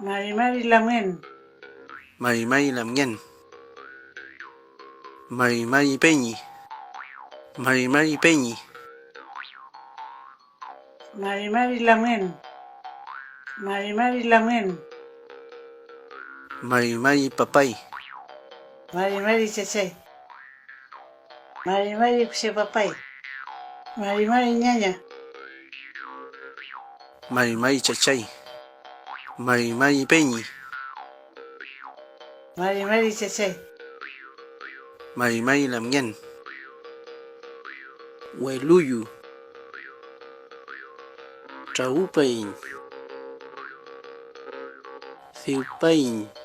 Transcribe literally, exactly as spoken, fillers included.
Mari mari lamngen. Mari mari lamngen. Mari mari peñi. Mari mari peñi. Mari mari lamngen. Mari mari lamngen. Mari mari papay. Mari mari chachay. Mari mari kushe papay. Mari mari ñaña. Mari mari chachay. Mari mari peñi. Mari mari chachay. Mari mari lamngen. Weluyu. Trawüpaiñ. Diwpaiñ.